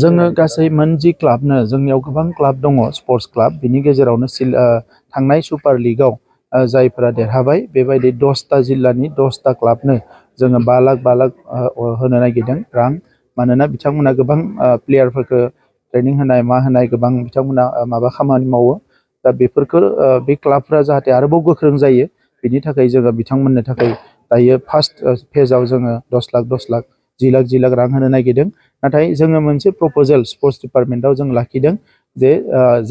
जोङो गासै मोनजि क्लाबनो जोंनियाव गोबां क्लाब दङ स्पर्ट्स क्लाब बिनि गेजेरावनो थांनाय सुपार लिगाव जायफोरा देरहाबाय बेबायदि 10टा जिल्लानि 10टा क्लाबनो जोङो 5 लाख होनो नागिरदों रां मानोना बिथांमोना गोबां प्लेयारफोरखौ ट्रेनिं होनाय मा होनाय गोबां बिथांमोना माबा खामानि मावो दा बेफोरखौ बे क्लाबफोरा जाहाथे आरोबाव गोख्रों जायो बिनि थाखाय जोङो बिथांमोननो थाखाय दायो फार्स्ट फेजआव जोङो 10 लाख 10 लाख रां होनो नागिरदों नाथाय जोङो मोनसे प्रप'जेल स्पर्ट्स डिपार्टमेन्टआव जों लाखिदों जे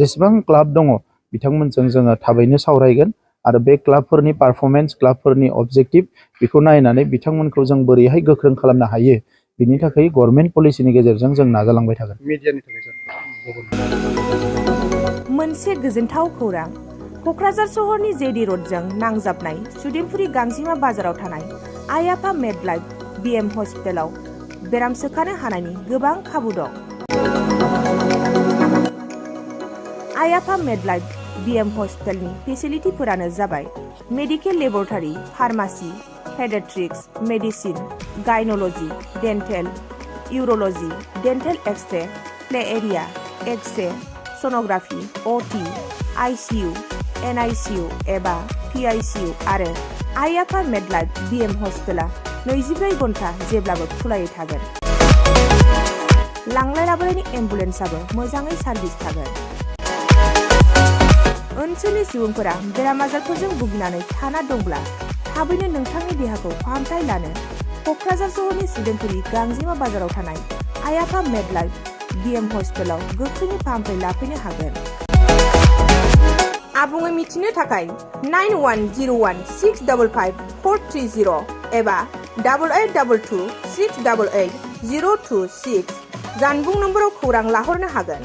जेसेबां क्लाब दङ बिथांमोनजों जोङो थाबैनो सावरायगोन आरो बे क्लाबफोरनि पारफरमेन्स क्लाबफोरनि अबजेक्टिभ बेखौ नायनानै बिथांमोनखौ जों बोरैहाय गोख्रों खालामनो हायो बिनि थाखाय गभर्नमेन्ट पलिसिनि गेजेरजों जों नाजालांबाय थागोन। मोनसे गोजोनथाव खौरां क'क्राझार सहरनि जेडि र'डजों नांजाबनाय सुदेमपुरि गांजिमा बाजाराव थानाय आइ आफा मेडलाइफ बिएम हस्पिटालाव बेराम सोखानो हानायनि गोबां खाबु दं। आइ आफा मेडलाइफ बिएम हस्पिटालनि फेसिलिटिफोरानो जाबाय medical laboratory, pharmacy, paediatrics, medicine, gynaecology, dental, urology, dental X-ray, play area, X-ray, sonography, OT, ICU, NICU एबा पिआइसिइउ आरो आइ आफा मेडलाइफ बिएम हस्पिटाला 24 घन्टा जेब्लाबो खुलायै थागोन। लांलाय लाबोलायनि एम्बुलेन्सआबो मोजाङै सार्भिस थागोन। ओनसोलनि सुबुंफोरा बेराम आजारफोरजों भुगिनानै थाना दंब्ला थाबैनो नोंथांनि देहाखौ फाहामथाय लानो क'क्राझार सहरनि सुदेमपुरि गांजिमा बाजाराव थानाय आइ आफा मेडलाइफ बिएम हस्पिटालाव गोख्रैनो फाहामथाय लाफैनो हागोन। आबुङै मिथिनो थाखाय 9101655430 एबा 8822 688 026 जानबुं नम्बराव खौरां लाहरनो हागोन।